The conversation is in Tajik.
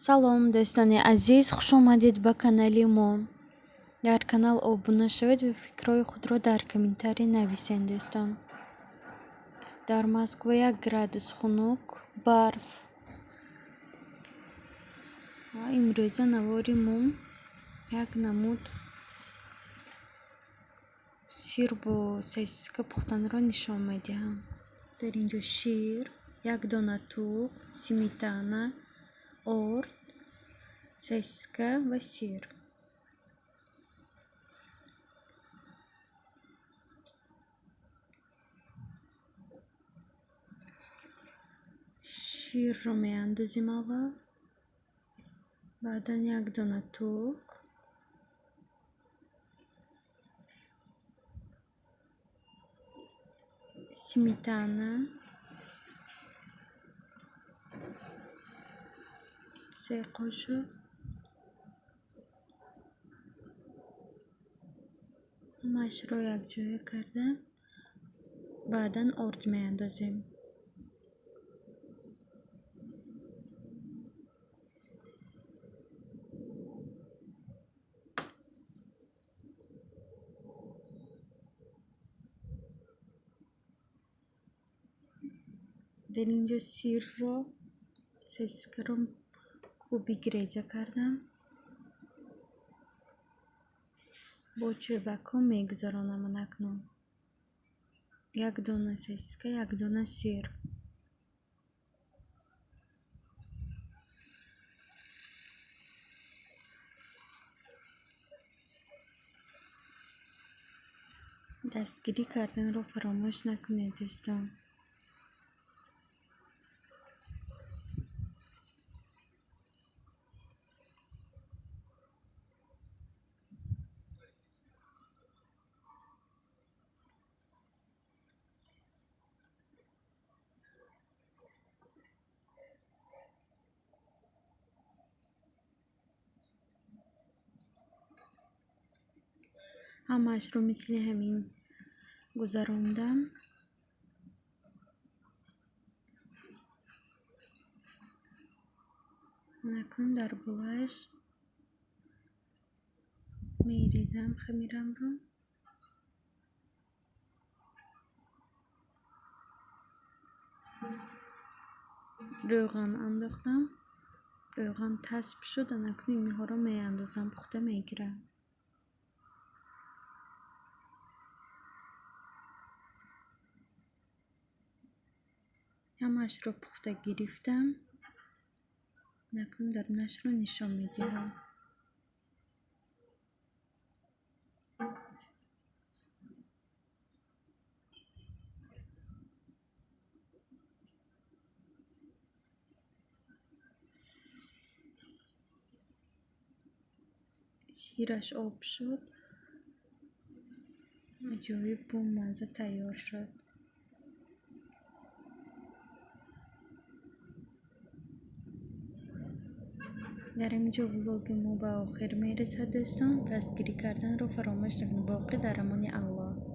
Салом, дӯстони азиз, хуш омадед ба канали мо. Дар канал обуна шавед ва фикрҳои худро дар комментарий нависед, дӯстон. Дар Москва 1 градус хунук, барф. Ва имрӯза навори мо як намуд сир бо сосиска пухтанро нишон медиҳам. Дар ин ҷо шир, як дона тухм, сметана, орд, сосиска ва сир. Ширро меандозем аввал, баъдан як дона тухм, сметана, се қошуқ, ҳамаашро якҷоя карда, баъдан орд меандозем. Дар ин ҷо сирро, сосискаро кубик реза кардам. Бо чӯбакҳо мегузаронам акнун. Як дона сосиска, як дона сир. Дастгирӣ карданро фаромӯш накунед, дӯстон. Ҳамаашро мисли ҳамин гузарондам. Акнун дар болояш мерезам хамирамро. Рӯған андохтам. Рӯған тасб шуд, акнун инҳоро меандозам, пухта мегирам. Ҳамаашро пухта гирифтам. Акнун дарунашро нишон медиҳам. Сираш об шуд. Аҷоиб бомазза тайёр шуд. Дар ин ҷо влоги мо ба охир мерасад, дӯстон. Дастгирӣ карданро фаромӯш накунед. Боқӣ дар амони Аллоҳ.